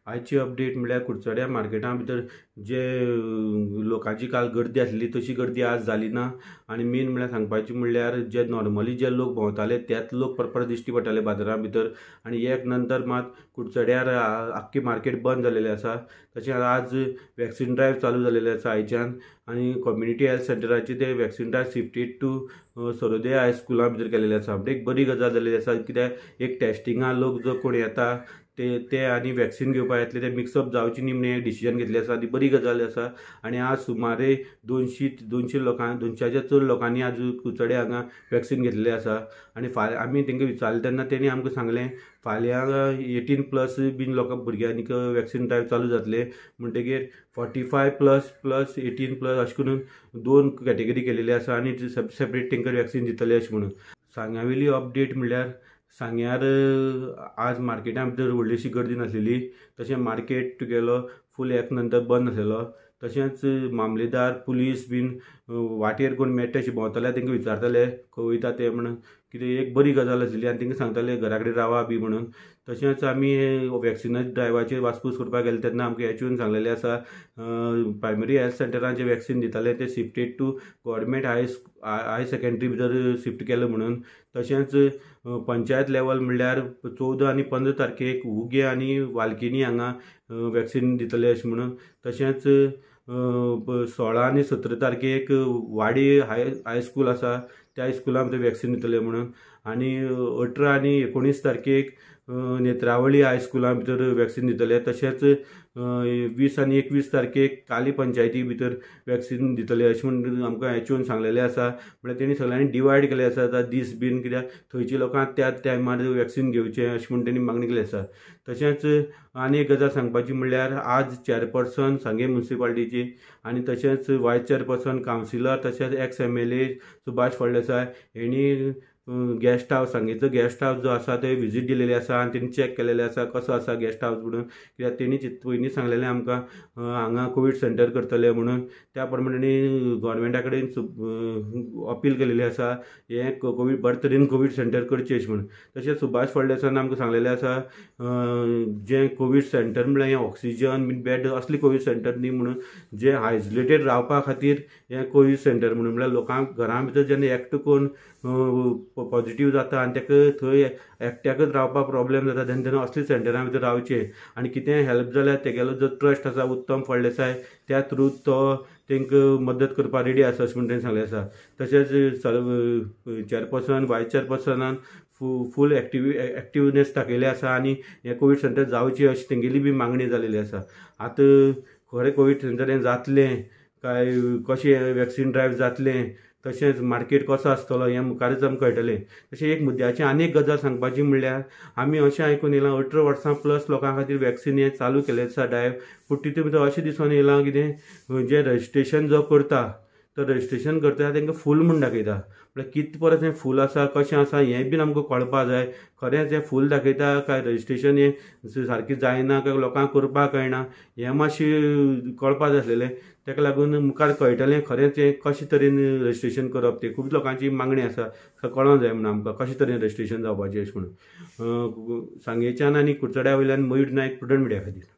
आयची अपडेट म्हळ्यार कुडचड्या मार्केटा भितर जे लोकांची काल गर्दी आसली तशी गर्दी आज जाली ना. आनी मेन म्हळ्यार सांगपाचें म्हणल्यार जे नॉर्मली जे लोक भोंवताले तेच लोक परत परत दिश्टी पडटाले बाजारा भितर. आनी एक नंतर मात कुडचड्यार आख्खी मार्केट बंद जालेली आसा. तशेंच आज वॅक्सिन ड्रायव चालू जालेले आसा आयच्यान. आनी कम्युनिटी हेल्थ सेंटराचे ते vaccine drive shifted to Sarvodaya हायस्कुला भितर केलेले आसा. म्हणजे एक बरी गजाल जाल्ली आसा, कित्याक एक टेस्टिंगा लोक जो कोण येता ते आनी वॅक्सिन घेवपाक येतले ते मिक्सअप जावचे न्ही म्हणून डिसिजन घेतलें आसा. ती बरी गजाल आसा. आनी आज सुमारे दोनशे लोकां, 200च्या चड लोकांनी आज कुडचड्या हांगा वॅक्सिन घेतलेलें आसा. आनी फाल्यां आमी तेंकां विचारलें तेन्ना तेणी आमकां सांगलें फाल्यां 18+ बीन लोकां भुरग्यांक वॅक्सिन ड्रायव चालू जातले, म्हणटगीर 45+ प्लस 18+ अशें करून 2 कॅटेगरी केलेली आसा आनी सेपरेट तेंकां वॅक्सिन दितले अशें म्हणून. सांग्यावेली अपडेट म्हणल्यार सांग्यार आज मार्केटा भितर व्हडलीशी गर्दी नासलेली, तशें मार्केट तुगेलो फूल एक नंतर बंद आसलेलो. तशेंच मामलेदार पुलीस बीन वाटेर कोण मेळटा अशें भोंवताले, तेंकां विचारताले खंय वयता ते म्हणून, कितें एक बरी गजाल आसलेली आनी तेंकां सांगताले घरा कडेन रावा बी म्हणून. तशेंच आमी वॅक्सिना ड्रायव्हाचेर वासपूस करपाक गेले तेन्ना आमकां हेच सांगलेलें आसा, प्रायमरी हेल्थ सेंटरान जे वॅक्सिन दिताले ते shifted to government high secondary भितर शिफ्ट केलें म्हणून. तशेंच पंचायत लेवल म्हणल्यार 14 आनी 15 तारखेक उगें आनी वालकिनी हांगा वॅक्सिन दितले अशें म्हणून. तशेंच 16 आनी 17 तारखेक वाडी हायस्कूल आसा त्या स्कुलान भितर वॅक्सिन दितले म्हणून. आनी 18 आनी 19 तारखेक नेत्रावळी हायस्कुला भितर वॅक्सिन दितले. तशेंच 20 आनी 21 तारखेक काली पंचायती भितर वॅक्सिन दितले अशें म्हणून आमकां हेच सांगलेलें आसा. म्हळ्यार तेणी सगळ्यांनी डिवायड केलें आसा आतां दीस बीन, कित्याक थंयच्या लोकांक त्या टायमार वॅक्सिन घेवचें अशें म्हूण तेणी मागणी केली आसा. तशेंच आनी एक गजाल सांगपाची म्हणल्यार आज चेअरपर्सन सांगें मुन्सिपाल्टीची आनी तशेंच वायस चेअरपर्सन कावन्सिलर तशेंच ex MLA Subhash Phaldesai हेणी गेस्ट हावस सांगेचो गेस्ट हावस जो आसा ते विजीट दिलेली आसा आनी तेणी चॅक केलेले आसा कसो आसा गेस्ट हावस म्हणून, कित्याक तेणी पयलीं सांगलेलें आमकां हांगा कोवीड सेंटर करतले म्हणून. त्या प्रमाणे तेणी गोवोरमेंटा कडेन अपील केलेली आसा हें कोवीड बरे तरेन कोवीड सेंटर करचें अशें म्हणून. तशेंच सुभाष फळदेसायान आमकां सांगलेलें आसा जें कोवीड सेंटर म्हणल्यार हें ऑक्सिजन बीन बेड असले कोवीड सेंटर न्ही म्हणून, जें आयसोलेटेड रावपा खातीर हें कोवीड सेंटर म्हणून, म्हणल्यार लोकांक घरां भितर जेन्ना एकटो कोण पॉजिटीव जाता आनी ताका थंय एकट्याकच रावपाक प्रॉब्लेम जाता तेन्ना तेन्ना असले सेंटरां भितर रावचें आनी कितेंय हेल्प जाल्यार तेगेलो जो ट्रस्ट आसा उत्तम फळदेसाय त्या थ्रू तो तांकां मदत करपाक रेडी आसा अशें म्हूण तेणें सांगलें आसा. तशेंच चेअरपर्सन वायस चेअरपर्सनान फूल एक्टिवनेस दाखयलें आसा आनी हें कोवीड सेंटर जावचें अशी तेंगेली बी मागणी जालेली आसा. आतां खरें कोवीड सेंटर हें जातलें काय कशें वॅक्सिन ड्रायव जातलें, तशेंच मार्केट कसो आसतलो हें मुखारच आमकां कळटलें. तशें एक मुद्द्याचें आनी एक गजाल सांगपाची म्हणल्यार आमी अशें आयकून येयलां 18 वर्सां प्लस लोकां खातीर वॅक्सिन हें चालू केलें आसा ड्रायव, पूण तितून भितर अशें दिसून येयलां कितें जें रजिस्ट्रेशन जो करता तो रजिस्ट्रेशन करता तेंकां फूल म्हूण दाखयता, म्हळ्यार कितें परत हें फूल आसा कशें आसा हें बीन आमकां कळपा जाय. खरेंच हें फूल दाखयता काय रजिस्ट्रेशन हें सारकें जायना काय लोकांक करपाक कळना हें मातशें कळपा जाय आसलेलें. ताका लागून मुखार कळटलें खरेंच हें कशें तरेन रजिस्ट्रेशन करप तें खूब लोकांची मागणी आसा, कळोंक जाय म्हणून आमकां कशें तरेन रजिस्ट्रेशन जावपाचें अशें म्हणून. सांगेच्यान आनी कुडचड्या वयल्यान मयूर नायक, प्रुडंट मिडिया खातीर.